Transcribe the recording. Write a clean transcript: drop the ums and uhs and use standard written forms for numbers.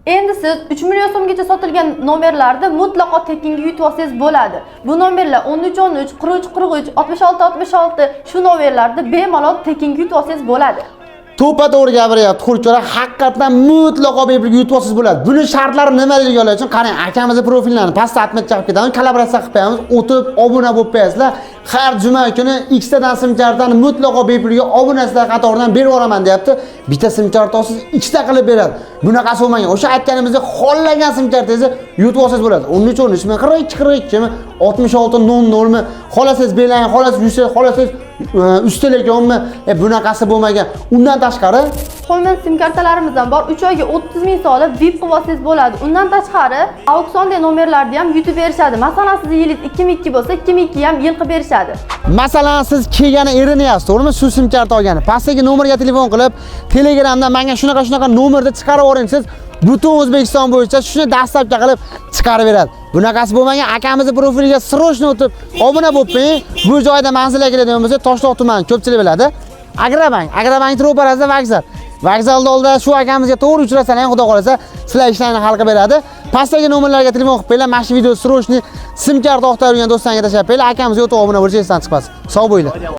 Endi siz 3 million so'mgacha sotilgan nomerlarni mutlaqo tekinga yutib olsangiz bo'ladi. Bu nomerlar 13 13, 43 43, 66 66, shu nomerlarni bemalol tekinga yutib olsangiz bo'ladi. To'ppa to'g'ri gapiryapti Xurchora, haqiqatdan mutlaqo bepulga yutib olsangiz bo'ladi. Buni shartlari nima deganlar uchun qarang, akamizni profillarini pastda отметка qilib ketamiz, kollaboratsiya qilib qo'yamiz, o'tib obuna bo'lib qo'yasizlar. Har juma kuni ikkitadan sim kartani mutlaqo bepulga obunasilar qatoridan berib yuboraman deyapti. Bitta sim karta olsangiz, ikkita qilib beradi. Bunaqasi bo'lmagan. O'sha aytganimizdek xohlagan sim kartangizni yutib olsangiz bo'ladi. 13 13 mi, 42 42 mi, 66 00 mi, xohlasangiz Beeline, xohlasangiz Ucell, xohlasangiz Uztelecommi, bunaqasi bo'lmagan. Undan tashqari Hoyman sim kartalarimiz ham bor. 3 oyga 30 ming solib VIP qilib olsangiz bo'ladi. Undan tashqari auksionda nomerlarni ham yutib berishadi. Masalan, sizni yilingiz 2002 bo'lsa, 2002 ham yil qilib berishadi. Masalan, siz kelgani erinyapsiz, to'g'rimi? Shu sim karta olgani. Pastdagi nomerga telefon qilib, Telegramda menga shunaqa shunaqa nomerda chiqarib yuboring, siz butun O'zbekiston bo'yicha shuni доставка qilib chiqarib beradi. Bunaqasi bo'lmagan, akamizni profiliga срочно o'tib obuna bo'lib qo'ying. Bu joyda manzilga keladigan bo'lsa, Toshloq tumani, ko'pchilik biladi. Agrobank, Agrobank ro'parasida vokzal. Vokzalda oldida shu akamizga to'g'ri uchrasalar ham, xudo xohlasa, sizlar ishlarni hal qilib beradi. Pastdagi nomerlarga telefon qilib qo'yinglar. Mana shu video срочно sim karta axtarib yurgan do'stlarga tashlab qo'yinglar. Akamizga o'tib obuna bo'lish esdan chiqmasin. Sog' bo'linglar.